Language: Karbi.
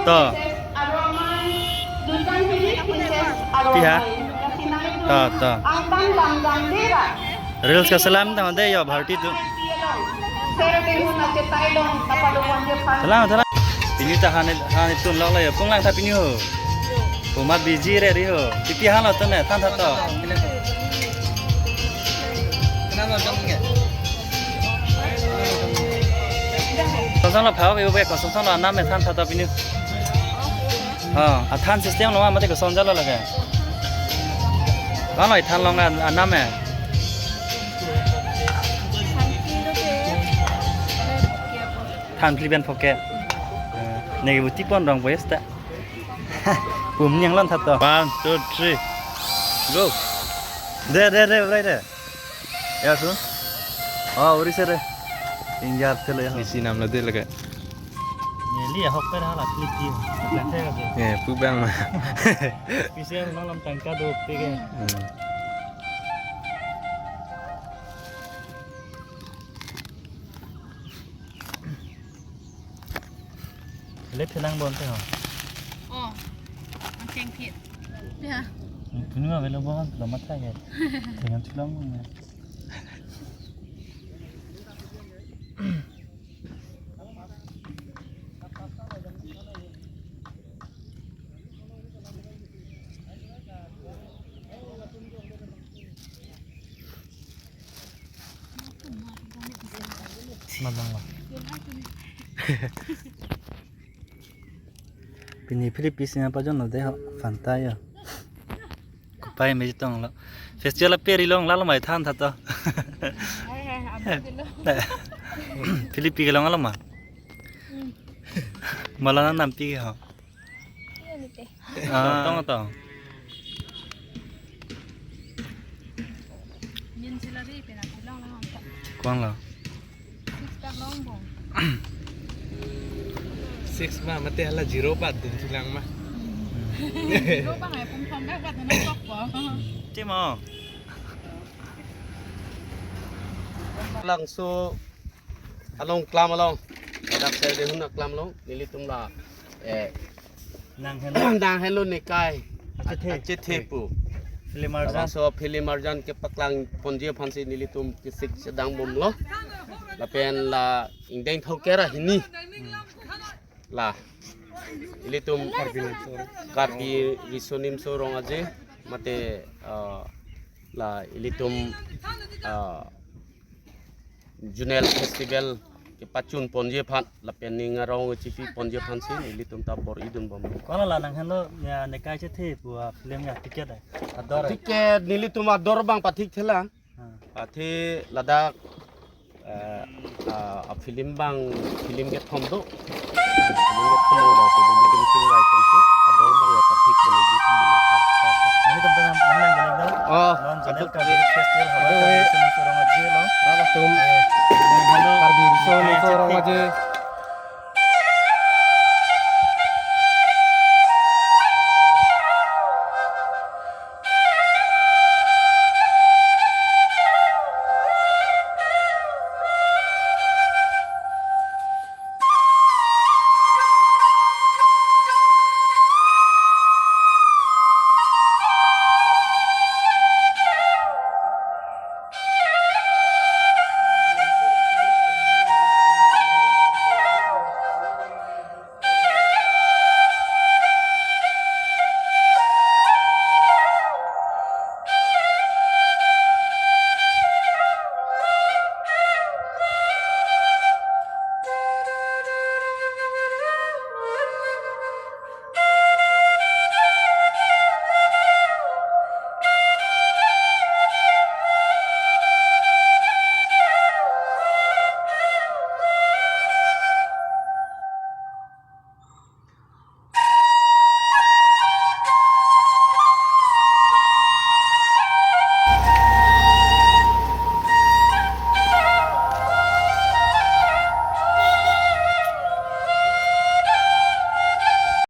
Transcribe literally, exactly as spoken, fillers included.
To. Piha? To, to. Reels keselam tang de yo, Bharti tu. Selam, selam. Pini ta han, han tun lok lo yo, pung lang ta pini ho. Puma busy re ri ho. Titi han lo to ne, than tha to. Kosong lo phao, ibu be kosong lo anam me than tha to pini. Ha, athan system lo ma mate kosong jalo lage. Bang lo ithan long an-, anam me. Than phli pen phoke. Eh, neke buti pon rong boyes ta. Pum nyang lon tha to. One, two, three. Go. De, de, de, urai de. Ya, su. Oh, uri se de. Injar thelo ya. Isi nam lo de lage. Neli ahok per hala phli ti. Lang the ka. Eh, pu bang ma. Pise nang lam tangka do pe ke. Hmm. Le phelang bon te ho. Oh, ang cheng phit. Ya. Punu ma velo bon lo matha ke. Dengan chulang bon ya. Malang lah. Pini Philippines nya pajon lo de ho, Fanta ya. Kupai me tong lo. Festival ape ri long lalo mai than tha to. Hai, hai, abang dilo. Philippi ke long alo ma. Hmm. Malana nampi ke ho. Iya, ni te. Ah. Tong, tong. Nin sila ri pina kulang lang angka. Kuang lo. Six pack long bong. Six ma, mate hala zero pack dun silang ma. Zero bang ai pum thom pack pack na tok po. Cimo. Langso along klam along. Ladak side hun aklam along. Nelitum la, eh, nang hen nang henlo nekai. Achethe. Achethe pu. Film arjan. Laso film arjan kepaklang ponji aphansi nelitum kesik sedang bomlo. Lapen la ingdeng thokera hini. Hmm. La ilitum Karbi Riso Nimso Rong Aje mate, ah, la ilitum, ah, Zonal Festival kepachun ponji aphan lapen ning arong chipi ponji aphansi ilitum ta bor-i dun bom. Kono la nang henlo ya nekai chethe pu a film ya ticket ai. Ador ai. Ticket nelitum ador bang pathik thelang. Hmm. Pathi ladak, eh, ah, a film bang, film kethom do. Film kethom do.